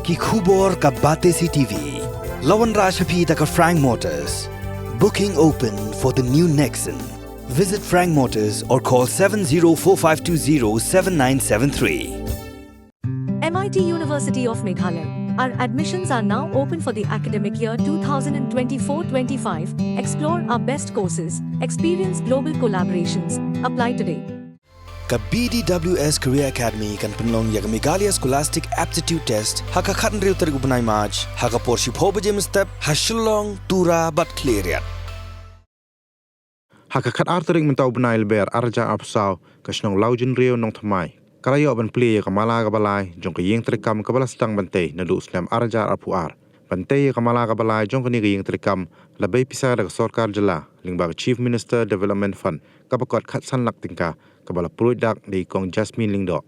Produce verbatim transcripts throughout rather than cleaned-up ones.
Ki khubor ka Batesi T V. La wanrah sha phi da ka Frank Motors. Booking open for the new Nexon. Visit Frank Motors or call seven zero four five two zero seven nine seven three. M I T University of Meghalaya. Our admissions are now open for the academic year two thousand twenty-four twenty-five. Explore our best courses, experience global collaborations. Apply today. Ka B D W S Career Academy kan pynlong ïa ka Meghalaya Scholastic Aptitude Test ha ka khathynriew tarik u bnai March ha ka por shiphew baje mynstep ha Shillong, Tura bad Khliehriat. Ha ka khatar tarik mynta u bnai Lber arhajar arphew saw, ka shnong Lawjynriew Nongthymmai ka la ïoh ban plie ïa ka mala kaba lai jong ka ïing treikam kaba la sdang ban tei naduh u snem arhajar arphew ar. Ban tei ïa ka mala kaba lai jong kane ka ïing treikam la bei pisa da ka sorkar jylla lyngba ka Chief Minister Development Fund kaba kot khatsan lak tyngka, kaba la pynlong dak da i Kong Jasmine Lyngdoh.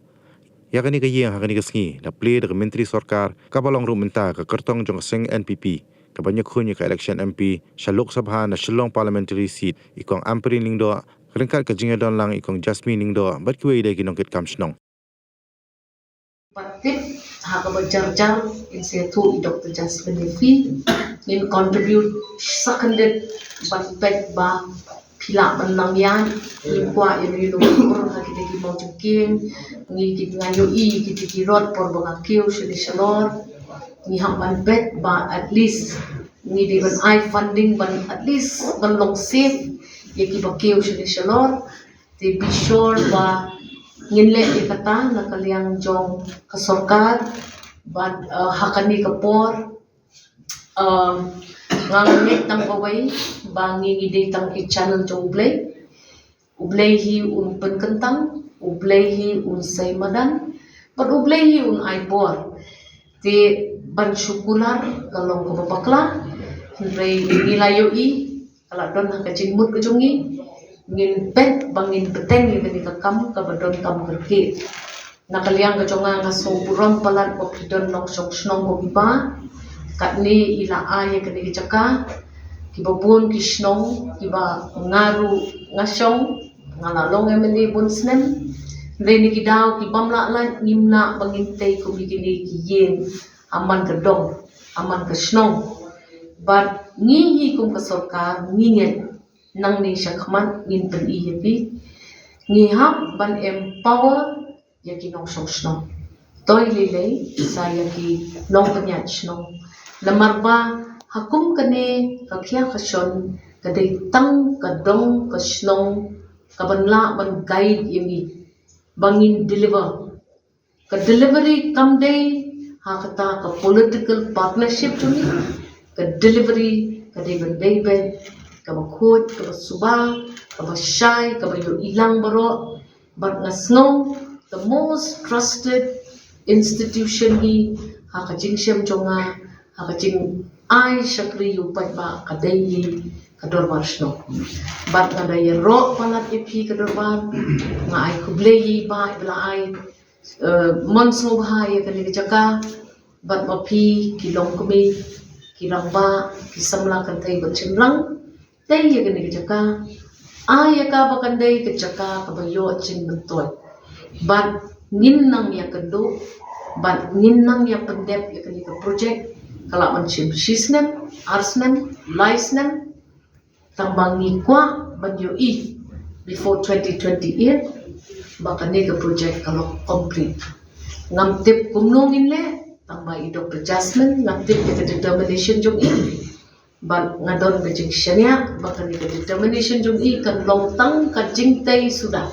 Ïa kane ka ïing ha kane ka sngi la plie da ka Myntri Sorkar kaba long ruh mynta ka kyrtong jong ka seng N P P kaba ïakhun ïa ka election M P sha Lok Sabha na Shillong Parliamentary Seat, i Kong Ampareen Lyngdoh, ryngkat ka jingïadon lang i Kong Jasmine Lyngdoh bad kiwei de ki nongkitkam shnong. Pat tip ha kaba jar jar in sa ïathuh i Doctor Jasmine ïa phi, ngin contribute sa khyndiat ban peit ba phi lah ban nang ïaid. Ngim kwah ïa ngi nongpur ha kita ki mawjingkieng. Ngi ki, nga ïohi kita ki rot por ba nga kiew shane shalor. Ngi hap ban peit ba at least ngi dei ban ai funding ban at least ban long safe ïa kiba kiew shane shalor. Te be sure ba ngin leh ïa kata na ka liang jong ka sorkar. Bad, uh, ha kane ka por, um, nga ngeit tang kawei ba ngi ngi dei tang ki channel jong U Blei. U Blei hi un pynkyntang, U Blei hi un sei madan, bad U Blei hi un ai bor. Te ban shu kular ka long kaba bakla, hynrei ngi la ïohi ka la don ha ka jingmut ka jong ngi, ngin peit ba ngin bteng ïa kane ka kam kaba donkam kyrkieh. Na ka liang ka jong nga, nga sngewburom palat ba phi don nongshong shnong ko kiba katne i la ai ïa kane ka jaka. Kiba bun ki shnong kiba nga ruh nga shong, nga la long M L A bun snem. Hynrei na ki daw ki bym lah lait ngim lah ba ngin tei kum ïa kine ki ïing ha man ka dong, ha man ka shnong. Bad ngi hi kum ka sorkar ngi ngeit nangne shakhmat ngin pyni ïa phi. Ngi hap ban empower ïa ki nongshong shnong. Toi lei lei sa ïa ki nongpynïaid shnong. Namar ba ha kum kane ka khia ka shon ka dei tang ka dong ka shnong kaban lah ban guide ïa ngi ba ngin deliver. Ka delivery kam dei ha kata ka political partnership jong ngi. Ka delivery ka dei ban dei beit kaba khuid, kaba suba, kaba shai, kaba ïohi lang baroh. Bad nga sngew the most trusted institution hi ha ka jingshem jong nga, ha ka jingai shakri ïa u paidbah ka dei hi ka dorbar shnong. Bad nga da ïaroh palat ïa phi ka dorbar, nga ai khublei ïa i Bah ba la ai, eh, mon sngewbha ïa kane ka jaka. Bad ma phi ki longkmie, ki rangbah, ki samla kynthei bad shynrang, tei ïa kane ka jaka. Ai ïa ka ba kan dei ka jaka kaba ïoh jingmyntoi. Bad ngin nang ïakynduh, bad ngin nang ïapyndep ïa kane ka project, ka lah ban shim shi snem, ar snem, lai snem. Tang ba ngi kwah ban ïohi before twenty twenty-eight ba kane ka project ka long complete. Ngam tip kumno ngin leh, tang ba i Doctor Jasmine, ngam tip ïa ka determination jong i. Bad nga don ka jingshaniah ba kane ka determination jong i kan long tang ka jingtei suda.